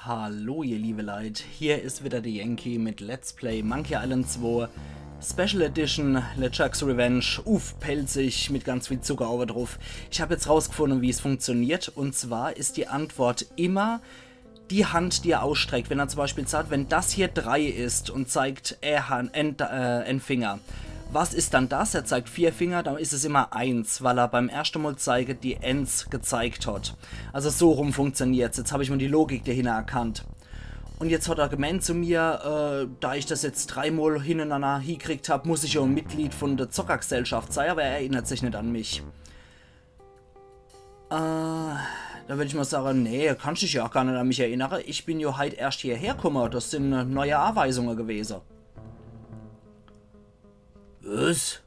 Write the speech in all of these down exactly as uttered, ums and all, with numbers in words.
Hallo ihr liebe Leit, hier is wieder de Yankee mit Let's Play Monkey Island zwei Special Edition, LeChuck's Revenge, uff Pälzisch mit ganz viel Zucker owedruff. Ich hab jetzt rausgefunde, wie's funktioniert, und zwar is die Antwort immer die Hand, die er ausstreckt. Wenn er zum Beispiel sagt, wenn das hier drei is und zeigt e Hand, en, äh, en Finger, was is dann das? Er zeigt vier Finger, dann is es immer eins, weil er beim erschte Mol zeige die Ens gezeigt hat. Also so rum funktioniert's. Jetzt hab ich mol die Logik dahinner erkannt. Und jetzt hat er gemeint zu mir, äh, da ich das jetzt dreimol hinnerenanner hiekriegt hab, muss ich jo e Mitglied von der Zockergesellschaft sei, aber er erinnert sich net an mich. Äh, da würd ich mol sage, nee, kannst dich jo ach gar net an mich erinnere. Ich bin jo heit erscht hierher kumme. Das sin, äh, neue Anweisungen gewese. Was?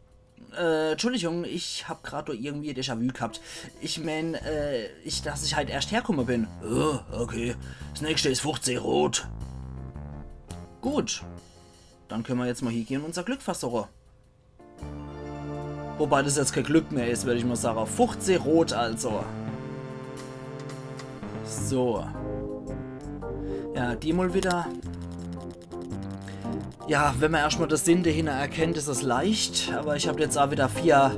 Äh, Entschuldigung, ich hab grad do irgendwie Déjà-vu gehabt. Ich mein, äh, ich, dass ich heit erscht herkumme bin. Oh, okay. Das nächste is fuchzeh rot. Gut. Dann könne mer jetzt mol hiegehe und unser Glück versuche. Wobei das jetzt kee Glück mehr is, würd ich mol sage. Fuchzeh rot also. So. Ja, die mol wieder. Ja, wenn mer erscht mol de Sinn dahinner erkennt, is es leicht. Aber ich hab jetzt ach wieder vier,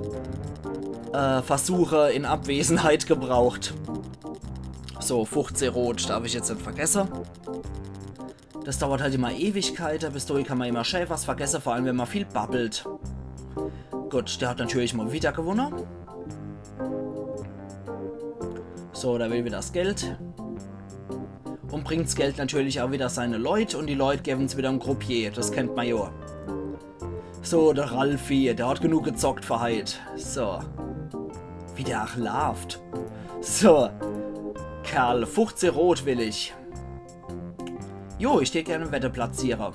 äh, Versuche in Abwesenheit gebraucht. So, fuchzeh rot darf ich jetzt net vergesse. Das dauert halt immer Ewigkeite, bis dohin kann mer immer schee was vergesse, vor allem wenn mer viel babbelt. Gut, der hat natürlich mol wieder gewunne. So, der will wieder das Geld. Und bringt's Geld natürlich ach wieder seine Leut und die Leut geben's wieder em Croupier, das kennt mer jo. So, der Ralfi, der hat genug gezockt für heit. So. Wie der ach laaft. So. Kerl, fuchzeh rot will ich. Jo, ich tät gern e Wette platziere.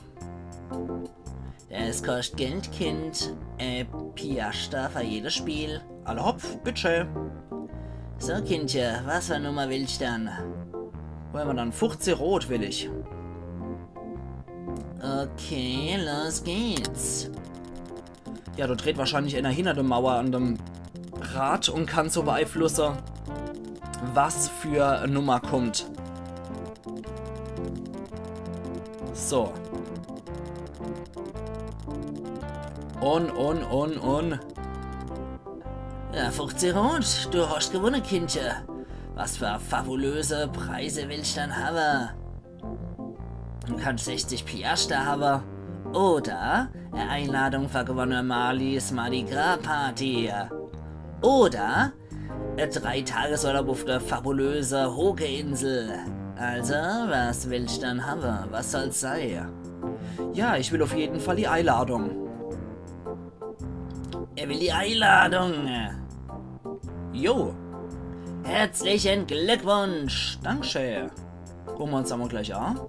Das koscht Geld, Kind. Äh, Piastra für jedes Spiel. Alla hopp, bitteschee. So, Kindche, was für Nummer willst dann? Wo hämmer dann? Fuchzeh rot will ich. Okay, los geht's. Ja, do dreht wahrscheinlich ener hinner de Mauer an dem Rad und kann so beeinflusse, was für e Nummer kommt. So. Und, und, und, und. Ja, fuchzeh rot, du hast gewunne, Kindche. Was für fabulöse Preise willst dann hawwe? Du kannst sechzig Piastra hawwe. Oder e Einladung für Gouverneur Marleys Mardi Gras Party. Oder e Dreitagesurlaub auf der fabulöse Hoge-Insel. Also, was willst dann hawwe? Was soll's sei? Ja, ich will auf jeden Fall die Einladung. Er will die Einladung. Jo. Herzlichen Glückwunsch. Dankeschön. Gucke mer uns emol gleich an.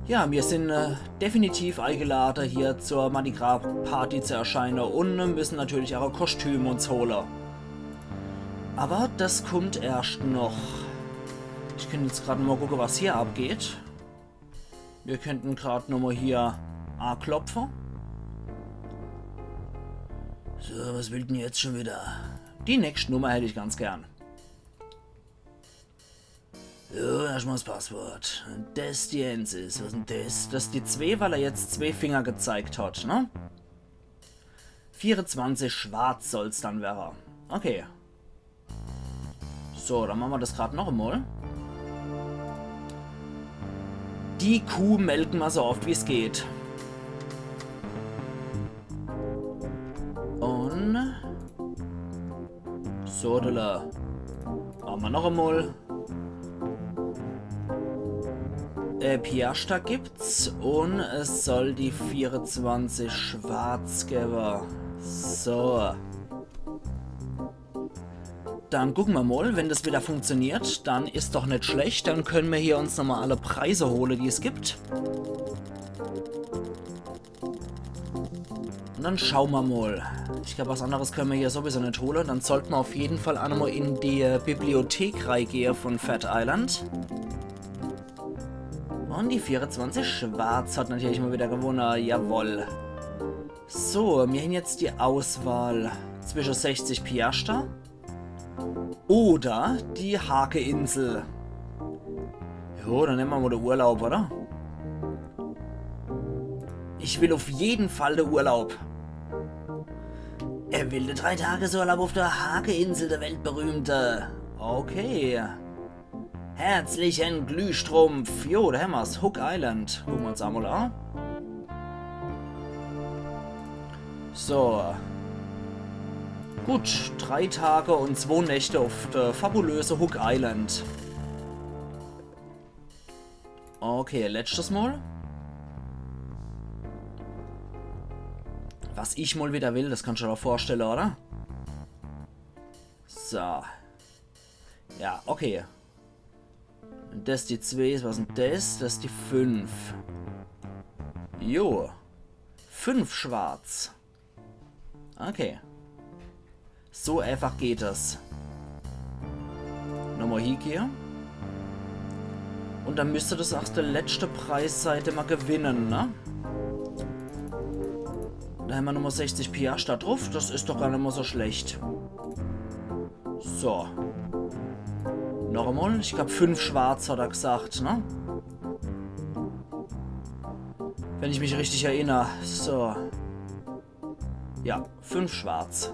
Ja, mir sin, äh, definitiv eingelade, hier zur Mardi Gras Party zu erscheine und müssen natürlich ach e Kostüm uns hole. Aber das kummt erscht noch. Ich könnt jetzt grad mol gucke, was hier abgeht. Mir könnten grad nochmol hier aklopfe. So, was will denn jetzt schon wieder? Die nächst Nummer hätt ich ganz gern. So, erschtmol das Passwort. Des die Ens is. Was denn des? Das is die zwee, weil er jetzt zwee Finger gezeigt hat, ne? Vierezwanzig schwarz soll's dann werre. Okay. So, dann mache mer das grad noch emol. Die Kuh melke mer so oft wie's geht. Und so, da mache mer noch emol. Äh, Piastra gibt's und es soll die vierezwanzig schwarz gewwe. So. Dann gucke mer mol, wenn das wieder funktioniert, dann is doch net schlecht. Dann könne mer hier uns nochmol alle Preise hole, die es gibt. Und dann schaue mer mol. Ich glaub, was anderes könne mer hier sowieso net hole. Dann sollte mer auf jeden Fall ach nochmol in die, äh, Bibliothek reigehe von Fat Island. Und die vierezwanzig schwarz hat natürlich mol wieder gewonne. Jawoll. So, mir hän jetzt die Auswahl zwische sechzig Piastra oder die Hake-Insel. Ja, Oh, dann nemme mer mol de Urlaub, oder? Ich will uff jeden Fall de Urlaub. Er will de Drei-Tages-Urlaub uff de Hake-Insel, de weltberühmte. Okay. Herzlichen Glühstrumpf. Jo, do hämmer's. Hook Island. Gucke mer uns emol a. So. Gut, drei Tage und zwei Nächte uff de fabulöse Hook Island. Okay, letschtes Mol. Was ich mol wieder will, das kannsch der vorstelle, oder? So. Ja, okay. Und das die zwee is, was is dann das? Das is die fünf. Jo. Fünf schwarz. Okay. So einfach geht das. Nochmol hiegehe. Und dann müsst das ach de letschte Preis sei, den mer gewinnen, ne? Do hämmer nochmol sechzig Piaschter druff, das is doch gar net mol so schlecht. So. Noch emol, ich glaab, fünf schwarz hat er gesagt, ne? Wenn ich mich richtig erinner. So. Ja, fünf schwarz.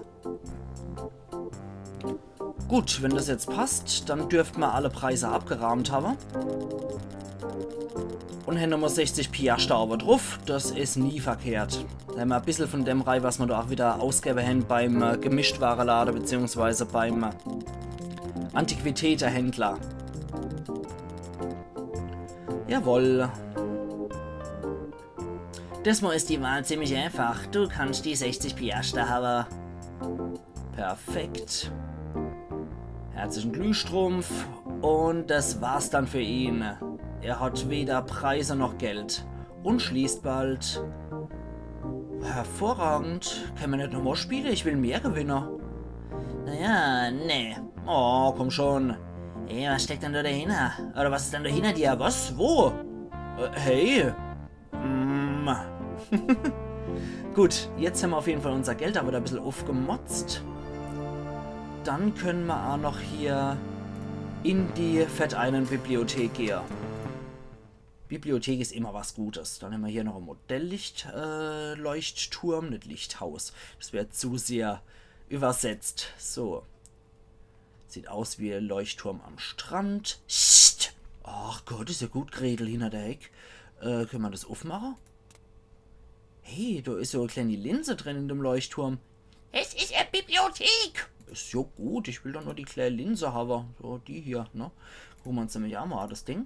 Gut, wenn das jetzt passt, dann dürft mer alle Preise abgerahmt hawwe. Und hän nochmol sechzig Piaschter owwe druff, das is nie verkehrt. Do hämmer e bissel von dem rei, was mer do ach wieder ausgewwe hän beim, äh, Gemischtwarelade beziehungsweise beim, äh, Antiquitätehändler. Jawoll. Des Mol is die Wahl ziemlich einfach. Du kannsch die sechzig Piaschter hawwe. Perfekt. Herzlichen Glühstrumpf. Und das war's dann für ihn. Er hat weder Preise noch Geld. Und schließt bald. Hervorragend. Kenne mer net nochmol spiele? Ich will mehr gewinne. Naja, nee. Oh, komm schon. Ey, was steckt dann do dahinner? Oder was is dann do hinner dir? Was? Wo? Äh, hey. Mm. Gut, jetzt hämmer uff jeden Fall unser Geld awwer e bissel uffgemotzt. Dann kenne mer ach noch hier in die Fat Island Bibliothek gehe. Bibliothek is immer was Gutes. Dann hämmer hier noch e Modelllicht-, äh, Leuchtturm, net Lichthaus. Das wär zu sehr übersetzt. So. Sieht aus wie e Leuchtturm am Strand. Psst. Ach Gott, is ja gut, Gretel hinner der Heck. Äh, kenne mer das uffmache? Hey, do is so e kleeni Linse drin in dem Leuchtturm. Es is e Bibliothek. Is ja gut, ich will doch nur die klää Linse hawwe. So, die hier, ne? Gucke mer uns nämlich ach mol an, das Ding.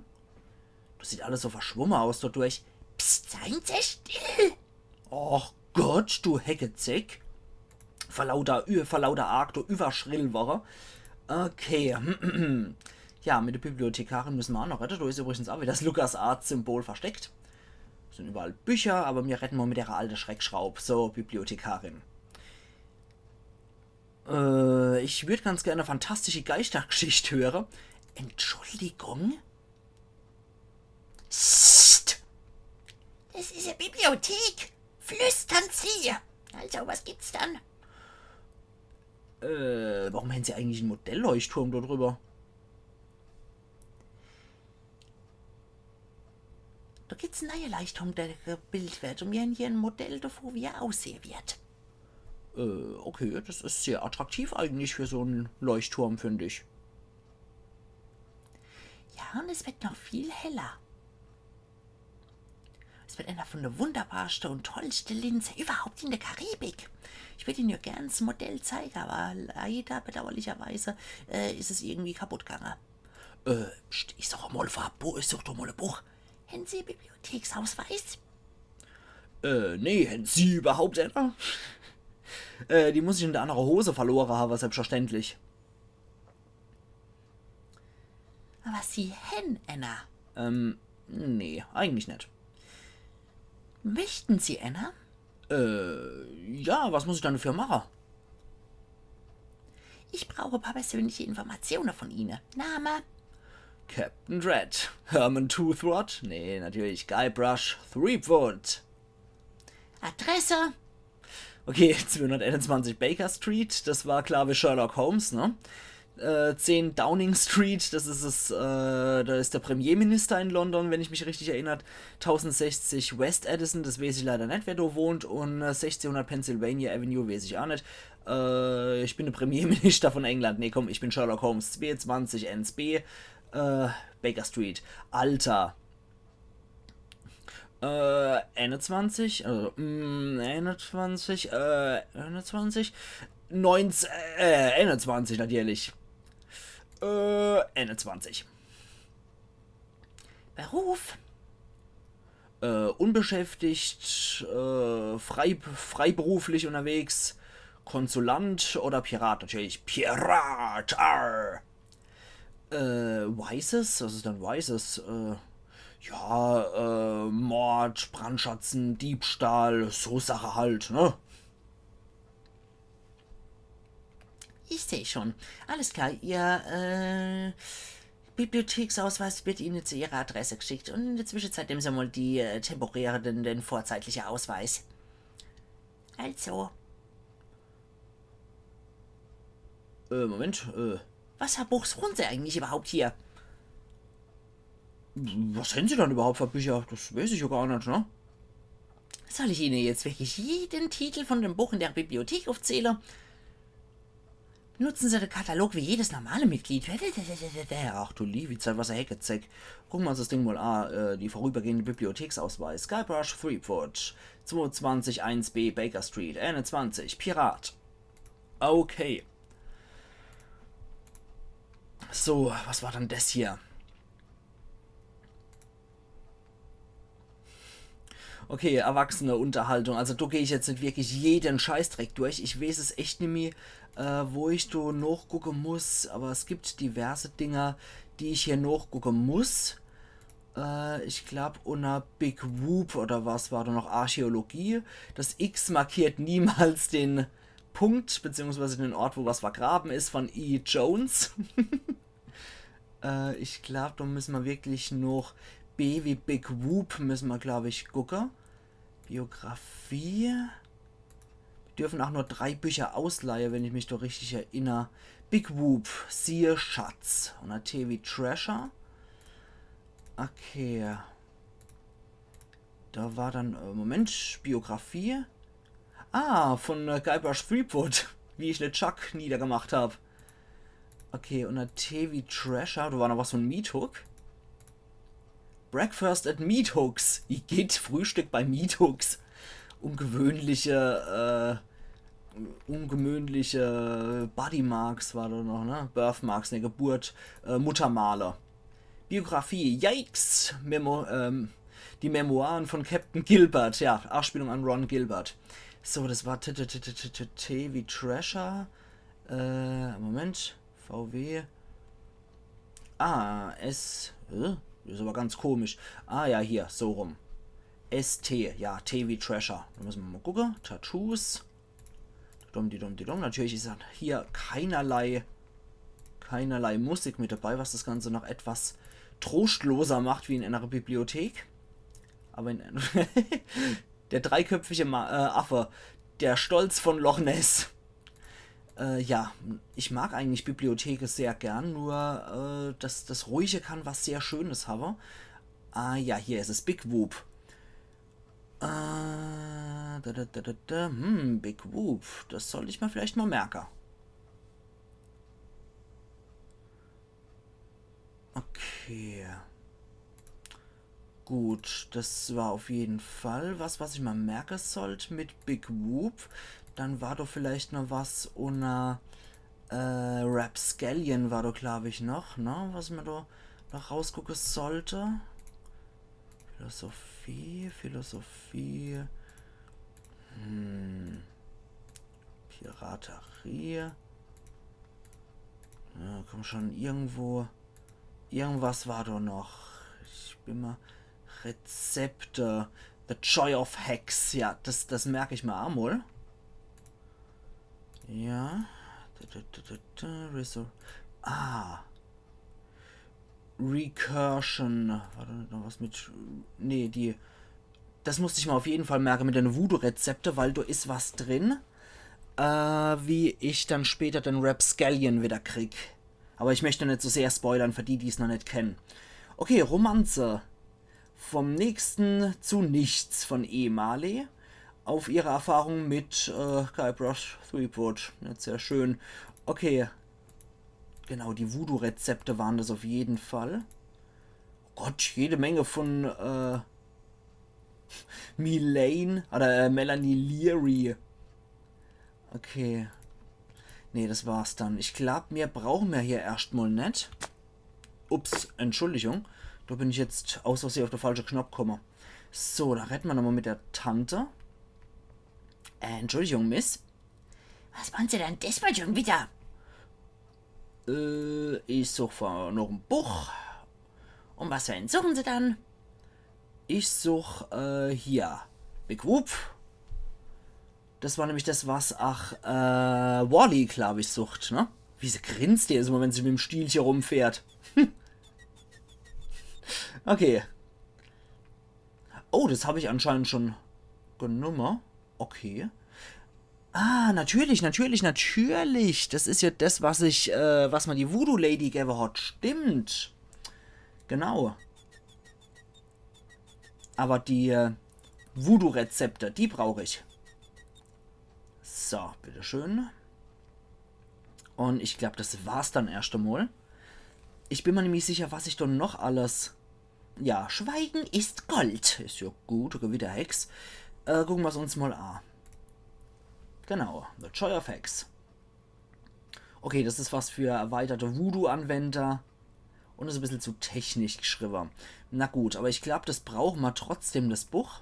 Das sieht alles so verschwomme aus dodurch. Psst, seien Se still. Och Gott, du Heckezeck. Vor lauter Ü-, vor lauter Arg do überschrill worre. Okay. Ja, mit der Bibliothekarin müsse mer ach noch redde. Do is übrigens ach wieder das LucasArts-Symbol versteckt. Sind überall Bücher, awwer mir redde mol mit der alte Schreckschraub. So, Bibliothekarin. Äh, ich würd ganz gerne fantastische Geischtergeschicht höre. Entschuldigung? Psst! Das is e Bibliothek. Flüstern Sie. Also, was gibt's dann? Äh, warum hän se eigentlich en Modellleuchtturm do drüber? Do gibt's en neie Leuchtturm, der gebildt werd. Und mir hän hier e Modell davon, wie er aussehe werd. Äh, okay, das is sehr attraktiv eigentlich für so en Leuchtturm, find ich. Ja, und es wird noch viel heller. Es wird einer von de wunderbarste und tollste Linse überhaupt in der Karibik. Ich würd Ihnen ja gern das Modell zeigen, aber leider, bedauerlicherweise, äh, ist es irgendwie kaputt gegangen. Äh, pst, ich such mal vor, Bo-, ich such doch mal ein Buch. Hän Sie Bibliotheksausweis? Äh, nee, hän Sie überhaupt einer? Äh, die muss ich in der anderen Hose verloren haben, selbstverständlich. Aber Sie hän einer. Ähm, nee, eigentlich net. Möchten Sie einer? Äh, ja, was muss ich dann dafür machen? Ich brauche ein paar persönliche Informationen von Ihnen. Name? Captain Dread. Herman Toothwad? Nee, natürlich Guybrush Threepwood. Adresse? Okay, zweihunderteinundzwanzig Baker Street, das war klar wie Sherlock Holmes, ne? Äh, zehn Downing Street, das is es, äh, do is de Premierminister in London, wenn ich mich richtig erinner. Tausendsechzig West Addison, das weeß ich leider net, wer do wohnt. Un, äh, sechzehnhundert Pennsylvania Avenue weeß ich aa net. Äh, ich bin de Premierminister von England. Nee, komm, ich bin Sherlock Holmes. Zweeunzwanzig N S B, äh, Baker Street. Alter. Äh, einundzwanzig, also, mm, einundzwanzig, äh, einundzwanzig, neunzehn, äh, einundzwanzig natürlich. Äh, einundzwanzig. Beruf? Äh, unbeschäftigt, äh, frei, freiberuflich unterwegs, Konsulant oder Pirat natürlich. Pirat, arr. Äh, Vices? Was is dann Vices? Äh, ja, äh, Mord, Brandschatzen, Diebstahl, so Sache halt, ne? Ich seh schon. Alles klar, Ihr, äh, Bibliotheksausweis wird Ihnen zu Ihrer Adresse geschickt und in der Zwischenzeit nehmen Sie mal die, äh, temporäre, den, den vorzeitliche Ausweis. Also. Äh, Moment, äh. Was, Herr Buch, suchen Sie eigentlich überhaupt hier? Was hän Sie dann überhaupt für Bücher? Das weeß ich ja gar net, ne? Soll ich Ihnen jetzt wirklich jeden Titel von dem Buch in der Bibliothek aufzählen? Benutzen Sie den Katalog wie jedes normale Mitglied. Ach du liewi Zeit, was e Heckezeck. Gucken wir uns das Ding mal an. Äh, die vorübergehende Bibliotheksausweis. Guybrush Threepwood. Zweeundzwanzig eins B Baker Street. Einundzwanzig. Pirat. Okay. So, was war dann das hier? Okay, Erwachsene-Unterhaltung. Also do geh ich jetzt net wirklich jeden Scheißdreck durch. Ich weeß es echt nimmi, äh, wo ich do nochgucke muss, aber es gibt diverse Dinger, die ich hier nochgucke muss. Äh, ich glaub, unter Big Whoop oder was war do noch? Archäologie. Das X markiert niemals den Punkt, beziehungsweise den Ort, wo was vergraben is, von E. Jones. Äh, ich glaub, do müssen wir wirklich noch B wie Big Whoop müssen wir, glaub ich, gucke. Biografie. Wir dürfen auch nur drei Bücher ausleihe, wenn ich mich do richtig erinner. Big Whoop, siehe Schatz. Unter T wie Treasure. Okay. Da war dann, äh, Moment, Biografie. Ah, von, äh, Guybrush Threepwood, wie ich LeChuck niedergemacht hab. Okay, unter T wie Treasure, da war noch was von Meathook. Breakfast at Meathooks. Igitt, Frühstück bei Meathooks. Ungewöhnliche, äh, ungewöhnliche Body Marks war da noch, ne? Birthmarks, ne Geburt, äh, Muttermale. Biografie, yikes! Memo, ähm, die Memoiren von Captain Gilbert, ja, Anspielung an Ron Gilbert. So, das war T, T, T, T, T, T, T wie Treasure. Äh, Moment. V W. Ah, S. Äh, das is aber ganz komisch. Ah ja, hier, so rum. S T, ja, T wie Treasure. Da müssen wir mal gucken. Tattoos. Dum, di dum, di dum. Natürlich is hier keinerlei, keinerlei Musik mit dabei, was das Ganze noch etwas trostloser macht wie in einer Bibliothek. Aber in der dreiköpfige Ma äh, Affe, der Stolz von Loch Ness. Äh, ja, ich mag eigentlich Bibliotheke sehr gern, nur äh, das, das Ruhige kann was sehr Schönes haben. Ah ja, hier is es, Big Whoop. Äh, da, da, da, da, da. Hm, Big Whoop. Das sollt ich mir vielleicht mal merken. Okay. Gut, das war auf jeden Fall was, was ich mal merken sollt mit Big Whoop. Dann war doch vielleicht noch was unter äh, Rapscallion war doch, glaub ich, noch, ne? Was man da noch rausgucken sollte. Philosophie, Philosophie. Hm. Piraterie. Ja, komm schon, irgendwo. Irgendwas war da noch. Ich bin mal. Rezepte. The Joy of Hex. Ja, das, das merk ich mal amol. Ja. Da, da, da, da, da, Resur- ah. Recursion. War da net noch was mit. Nee, die. Das musst ich mir auf jeden Fall merken mit den Voodoo-Rezepte, weil da is was drin, äh, wie ich dann später den Rapscallion wieder krieg. Aber ich möchte net so sehr spoilern für die, die's noch net kennen. Okay, Romanze. Vom Nächsten zu Nichts von E. Marley. Auf ihre Erfahrung mit äh, Guybrush Threepwood. Net sehr schön. Okay. Genau, die Voodoo-Rezepte waren das auf jeden Fall. Oh Gott, jede Menge von äh, Milane oder äh, Melanie Leary. Okay. Nee, das war's dann. Ich glaub, mehr brauchen wir hier erscht mal net. Ups, Entschuldigung. Da bin ich jetzt aus Versehen auf de falsche Knopp komme. So, da redde mer nochmal mit der Tante. Äh, Entschuldigung, Miss. Was machen Sie denn diesmal schon wieder? Äh, ich such vor noch e Buch. Und was für eins suchen Sie dann? Ich such, äh, hier. Big Whoop. Das war nämlich das, was, ach, äh, Wally, glaub ich, sucht, ne? Wie se grinst jedes Mal, wenn se mit dem Stielche rumfährt. Okay. Oh, das hab ich anscheinend schon genumme. Okay. Ah, natürlich, natürlich, natürlich. Das is ja das, was ich, äh, was mir die Voodoo Lady gewwe hat. Stimmt. Genau. Aber die äh, Voodoo-Rezepte, die brauch ich. So, bitteschön. Und ich glaub, das war's dann erscht einmal. Ich bin mir nämlich sicher, was ich dann noch alles. Ja, Schweigen ist Gold. Is ja gut, Gewitterhex. Äh, gucken wir's uns mal an. Genau, The Joy of Hex. Okay, das is was für erweiterte Voodoo-Anwender. Und is e bissel zu technisch geschriwwe. Na gut, aber ich glaub, das brauchen mer trotzdem, das Buch.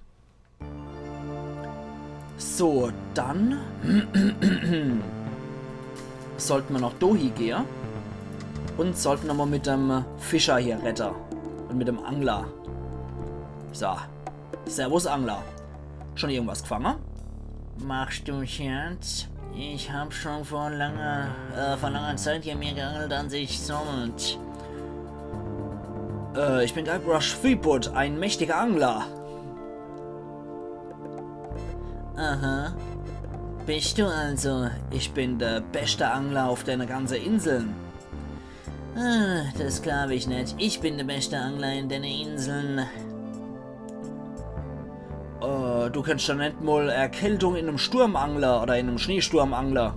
So, dann sollte mer noch dohi gehe. Und sollte nochmal mit dem Fischer hier redde. Und mit dem Angler. So. Servus, Angler. Schon irgendwas gefange? Machst du Scherz? Ich hab schon vor langer, äh, vor langer Zeit hier mehr geangelt, als ich sollt. Äh, ich bin Guybrush Threepwood, ein mächtiger Angler. Aha. Bist du also? Ich bin der beste Angler auf der ganzen Inseln. Ah, das glaub ich net. Ich bin der beste Angler in den Inseln. Äh, du kannst ja net mal Erkältung in einem Sturm angle oder in einem Schneesturm angle.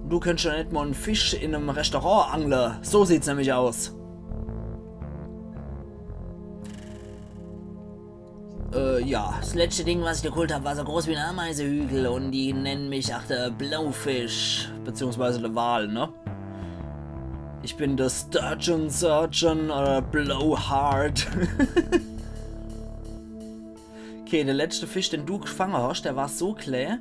Du kannst ja net mal einen Fisch in einem Restaurant angle. So sieht's nämlich aus. Äh, ja, das letzte Ding, was ich geholt hab, war so groß wie ein Ameisehügel und die nennen mich ach der Blowfish, beziehungsweise der Wal, ne? Ich bin der Sturgeon Surgeon oder Blowhard. Okay, der letzte Fisch, den du gefangen hast, der war so klä,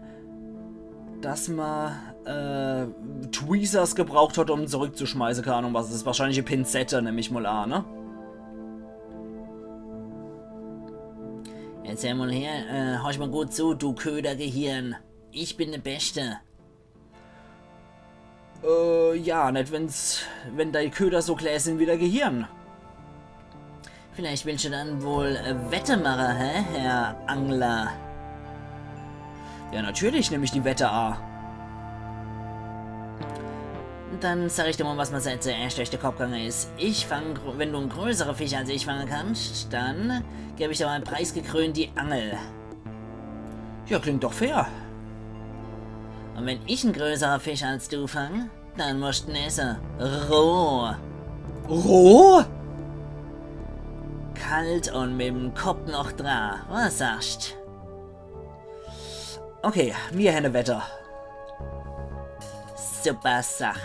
dass man äh, Tweezers gebraucht hat, um ihn zurückzuschmeißen. Keine Ahnung, was es ist. Wahrscheinlich eine Pinzette, nehm ich mal an, ne? Jetzt hör mal her, äh, horch mal gut zu, du Ködergehirn. Ich bin der Beste. Äh, ja, net wenn's, wenn dei Köder so klä sin wie dei Gehirn. Vielleicht willst du dann wohl äh, Wette mache, hä, Herr Angler? Ja, natürlich nehm ich die Wette a. Dann sag ich dir mal, was mir seit zuerst durch den Kopf gegangen ist. Ich fang, gro- wenn du einen größeren Fisch als ich fangen kannst, dann gebe ich dir mal preisgekrönt die Angel. Ja, klingt doch fair. Und wenn ich einen größeren Fisch als du fang, dann musst du ihn essen. Roh. Roh? Kalt und mit dem Kopf noch dran. Was sagst? Okay, mir hänne Wette. Super Sach.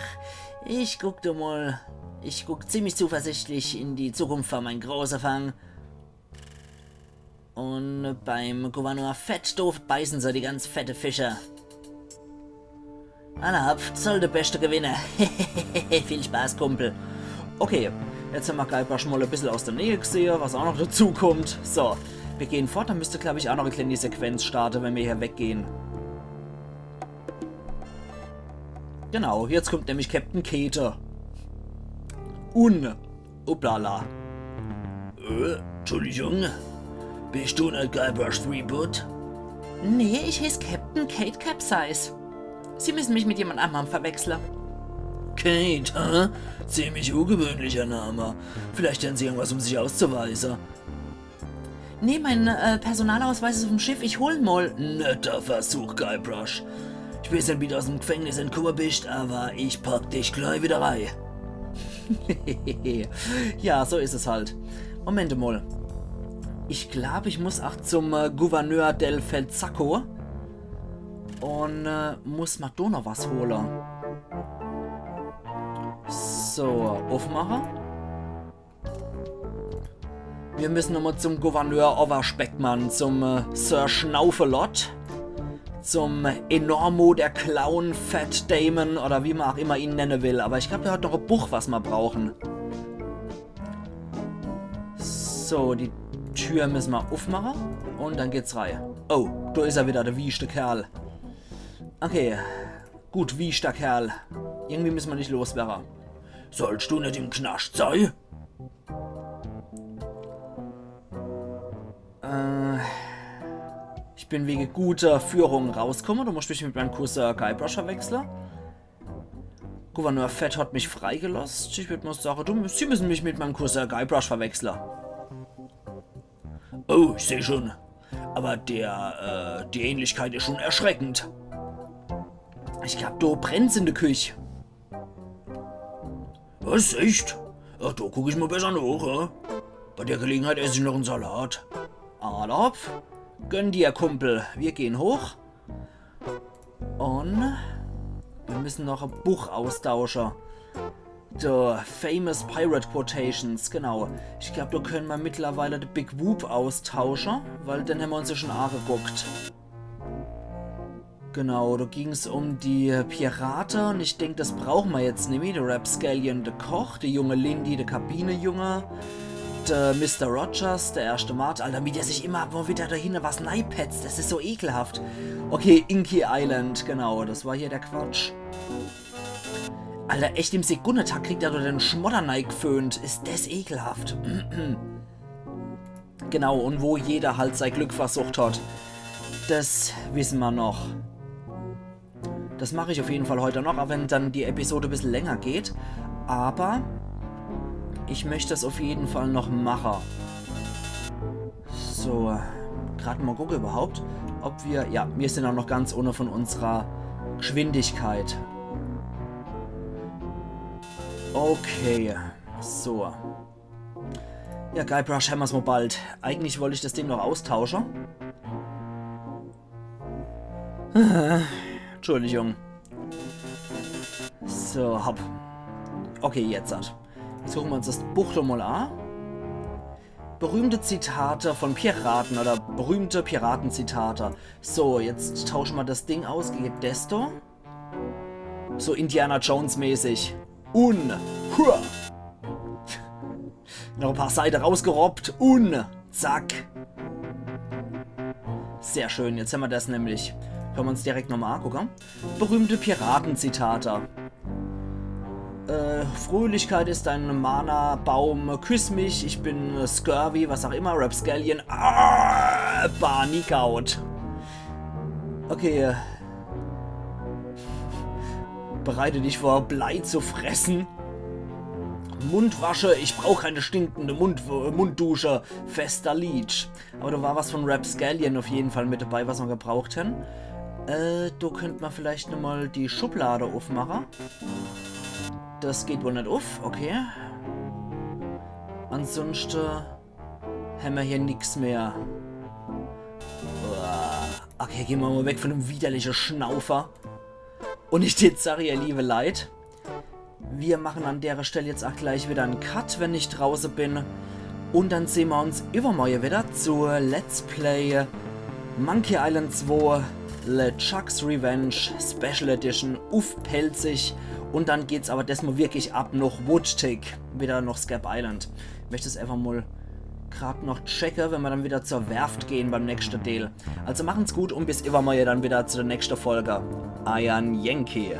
Ich guck dir mal. Ich guck ziemlich zuversichtlich in die Zukunft von meinem großen Fang. Und beim Gouverneur Fettdoof beißen se, die ganz fette Fische. Alla hopp, soll der Beste gewinne. Viel Spaß, Kumpel. Okay, jetzt hämmer Guybrush mal e bissel aus der Nähe gesehe, was auch noch dazu kommt. So, wir gehen fort, da müsst, glaub ich, auch noch e kleine Sequenz starte, wenn wir hier weggehen. Genau, jetzt kommt nämlich Captain Kate. Un Uplala. Äh, Entschuldigung? Bist du net Guybrush Threepwood? Nee, ich heiß Captain Kate Capsize. Sie müssen mich mit jemand anderem verwechseln. Kate, hä? Ziemlich ungewöhnlicher Name. Vielleicht haben Sie irgendwas, um sich auszuweisen. Nee, mein äh, Personalausweis ist auf dem Schiff. Ich hol ihn mal. Netter Versuch, Guybrush. Ich weiß nicht, wie du aus dem Gefängnis entkommen bist, aber ich pack dich gleich wieder rein. Ja, so ist es halt. Moment mal. Ich glaub, ich muss auch zum äh, Gouverneur del Felzacco. Und äh, muss ma do noch was holen. So, aufmachen. Wir müssen nochmal zum Gouverneur Overspeckmann, zum äh, Sir Schnaufelot, zum Enormo, der Clown, Fat Damon oder wie man auch immer ihn nennen will. Aber ich glaube, der hat noch ein Buch, was wir brauchen. So, die Tür müssen wir aufmachen und dann geht's rein. Oh, da ist er wieder, der wieschte Kerl. Okay, gut, wieschter Kerl. Irgendwie müssen wir dich loswerden. Sollst du nicht im Knast sein? Äh, ich bin wegen guter Führung rausgekommen. Du musst mich mit meinem Cousin Guybrush verwechseln. Gouverneur Fett hat mich freigelost. Ich würde mal sagen, du, Sie müssen mich mit meinem Cousin Guybrush verwechseln. Oh, ich sehe schon. Aber der, äh, die Ähnlichkeit ist schon erschreckend. Ich glaube, da brennt's in der Küche. Was? Echt? Ja, da guck ich mal besser nach, hä? Bei der Gelegenheit esse ich noch einen Salat. Alla hopp. Gönn dir, Kumpel. Wir gehen hoch. Und wir müssen noch ein Buch austauschen. The Famous Pirate Quotations, genau. Ich glaube, da können wir mittlerweile den Big Whoop austauschen, weil den haben wir uns ja schon angeguckt. Genau, da ging's um die Pirate und ich denke, das brauchen wir jetzt nimmi. Der Rapscallion, der Koch, der junge Lindy, der Kabinenjunge, der Mister Rogers, der erste Mart. Alter, wie der sich immer mal wieder dahinter was neipetzt, das ist so ekelhaft. Okay, Inky Island, genau, das war hier der Quatsch. Alter, echt im Sekundentakt kriegt er doch den Schmodder neigeföhnt. Ist das ekelhaft. Genau, und wo jeder halt sein Glück versucht hat. Das wissen wir noch. Das mache ich auf jeden Fall heute noch, auch wenn dann die Episode ein bisschen länger geht. Aber ich möchte es auf jeden Fall noch machen. So, gerade mal gucken überhaupt, ob wir... Ja, wir sind auch noch ganz ohne von unserer Geschwindigkeit. Okay, so. Ja, Guybrush, hämmer's mal bald. Eigentlich wollte ich das Ding noch austauschen. Entschuldigung. So, hopp. Okay, jetzt hat. Jetzt gucken wir uns das Buch doch mal an. Berühmte Zitate von Piraten oder berühmte Piratenzitate. So, jetzt tauschen wir das Ding aus gegen das da. So Indiana Jones mäßig. Un. Hua. Noch ein paar Seiten rausgerobbt. Un. Zack. Sehr schön, jetzt haben wir das nämlich. Können wir uns direkt nochmal angucken. Berühmte Piratenzitate. Äh, Fröhlichkeit ist ein Mana-Baum. Küss mich, ich bin Scurvy, was auch immer. Rapscallion. Ah, Barney Gout. Okay. Bereite dich vor, Blei zu fressen. Mundwasche, ich brauche keine stinkende Mund Munddusche. Fester Leech. Aber da war was von Rapscallion auf jeden Fall mit dabei, was wir gebraucht haben. Äh, da könnte man vielleicht nochmal die Schublade aufmachen. Das geht wohl nicht auf, okay. Ansonsten haben wir hier nichts mehr. Uah. Okay, gehen wir mal weg von dem widerlichen Schnaufer. Und ich tät sagen, ihr liebe Leit, wir machen an der Stelle jetzt auch gleich wieder einen Cut, wenn ich draußen bin. Und dann sehen wir uns übermorgen wieder zu Let's Play Monkey Island zwei LeChuck's Revenge Special Edition auf Pälzisch. Und dann geht's aber diesmal wirklich ab nach Woodtick, wieder nach Scap Island. Ich möchte es einfach mal grad noch checken, wenn wir dann wieder zur Werft gehen beim nächsten Teil. Also machen's gut und bis übermorgen dann wieder zu der nächsten Folge. Euer Yankee.